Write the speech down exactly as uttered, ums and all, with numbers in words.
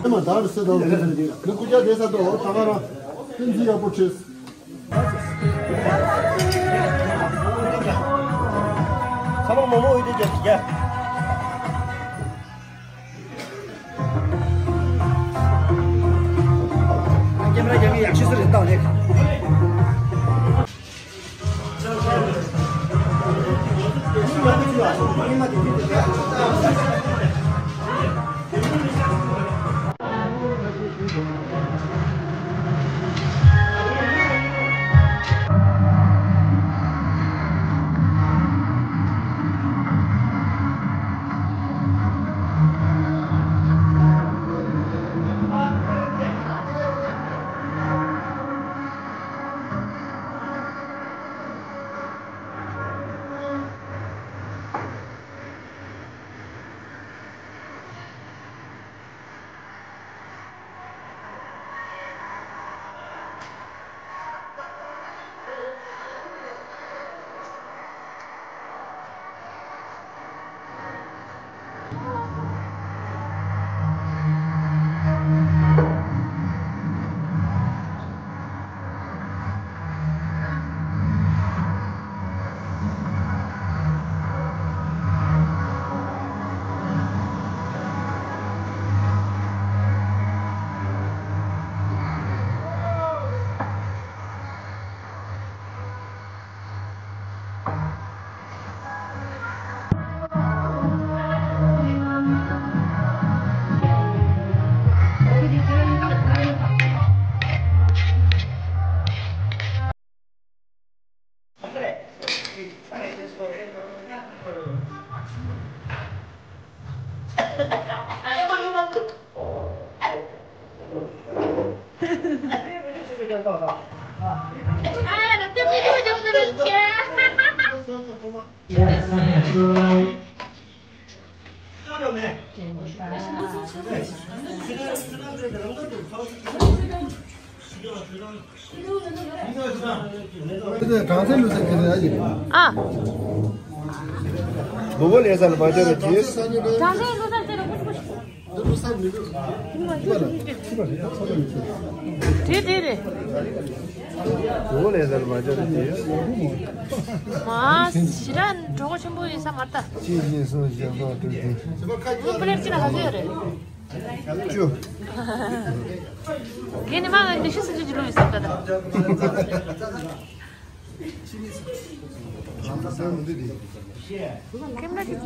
ཨེ་མ་ད་རུ་སེ་དང་ཁ་ཚ་འདི་ལ་ཁུ་ཅག་དེ་ས་དོ་ད་ག་རང་བསྟན་འཛིན་ཡག་པོ་བྲིས། ཚ་མ་མོ་མོ་འོས་དེ་རྒྱབ་ཀྱི་རྒྱ། ཀེམ་ར་རྒྱབ་ཀྱི་ཡག་ཤོས་སུ་རེད་བཏང་ནས། ཨ། མགོ་བོ་ལེ་ས་ལ་མ་འབྱོར་རེ་གྱིས། གྲངས་ཀའི་ལོ་སར་ཅེ་ར་ཀུ་ཀུ་ཤི། དེ་དེ་རེད། མགོ་བོ་ལེ་ས་ལ་མ་འབྱོར་རེ་གྱིས། མ་ཞི་ར་གྲོགས་ཆེན་པོ་ཡིན་ས་མ་ལྟ། གཅིག་གཉིས་གསུམ་བཞི་ལྔ་དྲུག་བདུན། ངའི་པུ་ལེར་ཅི་ན་ག་ཚོད་ཡོད་རེད། བཅུ། ཁྱེད་ནི་མ་ང་ཉི་ཤུ་སུམ་ཅུ་ཅིག་ལོ་ཡོད་ས་ད་ད། ཁེམ་ར་ཅིག་